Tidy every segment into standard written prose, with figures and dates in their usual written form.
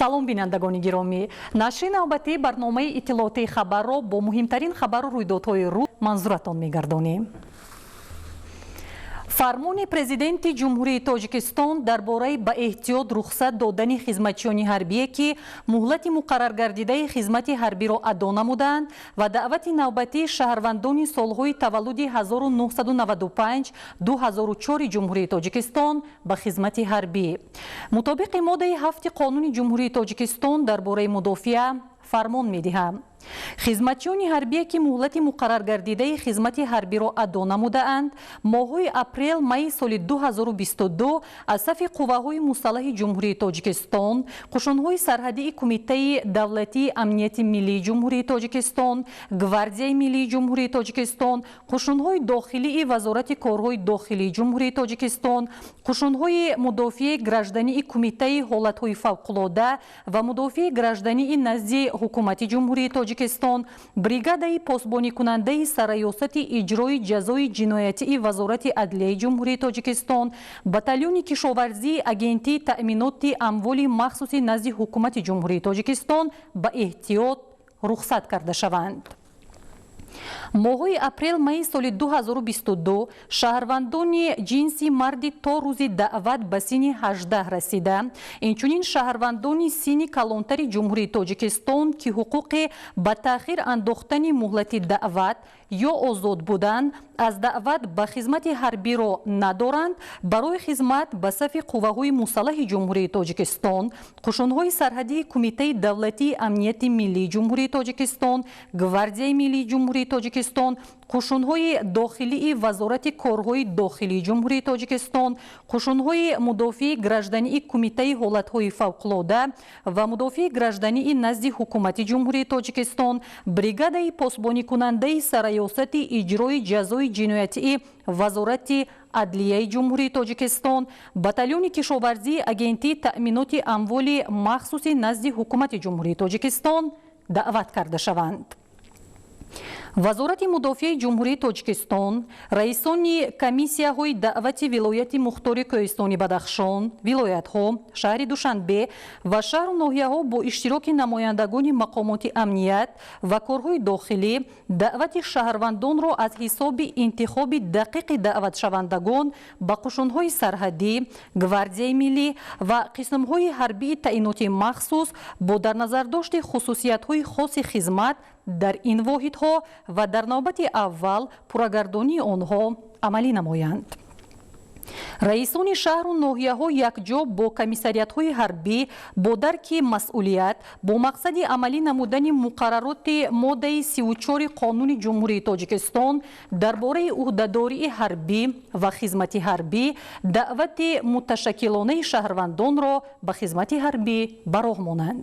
Салом, бинандагони гиромӣ! Нашри навбатии барномаи иттилоотии «Хабарро» бо муҳимтарин хабару рӯйдодҳои рӯз манзуратон мегардонем. Фармони Президенти Ҷумҳурии Тоҷикистон дар бораи ба эҳтиёт рухсат додани хизматчиёни ҳарбие, ки муҳлати муқарраргардидаи хизмати ҳарбиро адо намудаанд, ва даъвати навбатии шаҳрвандони солҳои таваллуди 1995 2004 Ҷумҳурии Тоҷикистон ба хизмати ҳарбӣ мутобиқи моддаи 7 Қонуни Ҷумҳурии Тоҷикистон дар бораи мудофиа фармон медиҳам: хизматчиёни ҳарбие, ки муҳлати муқарраргардидаи хизмати ҳарбиро адо намудаанд, моҳҳои апрел майи соли 2022 аз сафи Қувваҳои мусаллаҳи Ҷумҳурии Тоҷикистон, Қушунҳои сарҳадии Кумитаи давлатии амнияти миллии Ҷумҳурии Тоҷикистон, Гвардияи миллии Ҷумҳурии Тоҷикистон, Қушунҳои дохилии Вазорати корҳои дохилии Ҷумҳурии Тоҷикистон, Қушунҳои мудофиаи граждании Кумитаи ҳолатҳои фавқулода ва мудофиаи граждании назди Ҳукумати Ҷумҳурии Тоҷикистон, бригадаи посбоникунандаи Сарраёсати иҷрои ҷазои ҷиноятии Вазорати адлияи Ҷумҳурии Тоҷикистон, батальони кишоварзии Агентии таъминоти амволи махсуси назди Ҳукумати Ҷумҳурии Тоҷикистон ба эҳтиёт рухсат карда шаванд. Моҳҳои апрел майи соли 2022 шаҳрвандони ҷинси марди то рӯзи даъват ба синни 18 расида, инчунин шаҳрвандони синни калонтари Ҷумҳурии Тоҷикистон, ки ҳуқуқи ба таъхир андохтани муҳлати даъват ё озод будан аз даъват ба хизмати ҳарбиро надоранд, барои хизмат ба сафи Қувваҳои мусаллаҳи Ҷумҳурии Тоҷикистон, Қушунҳои сарҳадии Кумитаи давлатии амнияти миллии Ҷумҳурии Тоҷикистон, Гвардияи миллии Ҷумҳурии Тоҷикистон, Қушунҳои дохилии Вазорати корҳои дохилии Ҷумҳурии Тоҷикистон, Қушунҳои мудофиаи граждании Кумитаи ҳолатҳои фавқулода ва мудофиаи граждании назди Ҳукумати Ҷумҳурии Тоҷикистон, бригадаи посбоникунандаи Сарраёсати иҷрои ҷазои ҷиноятии Вазорати адлияи Ҷумҳурии Тоҷикистон, батальони кишоварзии Агентии таъминоти амволи махсуси назди Ҳукумати Ҷумҳурии Тоҷикистон даъват карда шаванд. Вазорати мудофиаи Ҷумҳурии Тоҷикистон, раисони комиссияҳои даъвати Вилояти Мухтори Кӯҳистони Бадахшон, вилоятҳо, шаҳри Душанбе ва шаҳру ноҳияҳо бо иштироки намояндагони мақомоти амният ва корҳои дохилӣ даъвати шаҳрвандонро аз ҳисоби интихоби дақиқи даъватшавандагон ба қушунҳои сарҳадӣ, Гвардияи миллӣ ва қисмҳои ҳарбии таъиноти махсус бо дар назардошти хусусиятҳои хоси хизмат дар ин воҳидҳо ва дар навбати аввал пуррагардонии онҳо амалӣ намоянд. Раисони шаҳру ноҳияҳо якҷо бо комиссариятҳои ҳарбӣ бо дарки масъулият бо мақсади амалӣ намудани муқаррароти моддаи 34 Қонуни Ҷумҳурии Тоҷикистон дар бораи ӯҳдадории ҳарбӣ ва хизмати ҳарбӣ даъвати муташаккилонаи шаҳрвандонро ба хизмати ҳарбӣ ба роҳ монанд.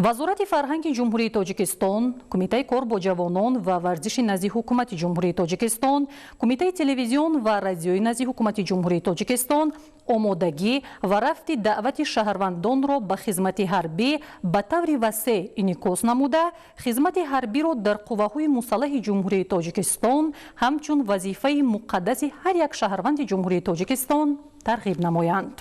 Вазорати фарҳанги Ҷумҳурии Тоҷикистон, Кумитаи кор бо ҷавонон ва варзиши назди Ҳукумати Ҷумҳурии Тоҷикистон, Кумитаи телевизион ва радиои назди Ҳукумати Ҷумҳурии Тоҷикистон омодагӣ ва рафти даъвати шаҳрвандонро ба хизмати ҳарбӣ ба таври васеъ инъикос намуда, хизмати ҳарбиро дар Қувваҳои мусаллаҳи Ҷумҳурии Тоҷикистон ҳамчун вазифаи муқаддаси ҳар як шаҳрванди Ҷумҳурии Тоҷикистон тарғиб намоянд.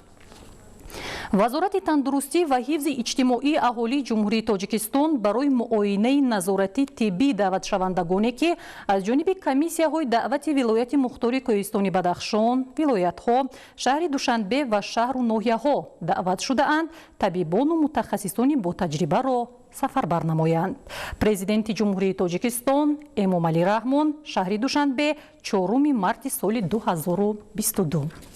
Вазорати тандурустӣ ва ҳифзи иҷтимоии аҳолии Ҷумҳурии Тоҷикистон барои муоинаи назоратии тиббии даъватшавандагоне, ки аз ҷониби комиссияҳои даъвати Вилояти Мухтори Кӯҳистони Бадахшон, вилоятҳо, шаҳри Душанбе ва шаҳру ноҳияҳо даъват шудаанд, табибону мутахассисони ботаҷрибаро сафарбар намоянд. Президенти Ҷумҳурии Тоҷикистон Эмомалӣ Раҳмон, шаҳри Душанбе, 4 марти соли 2022.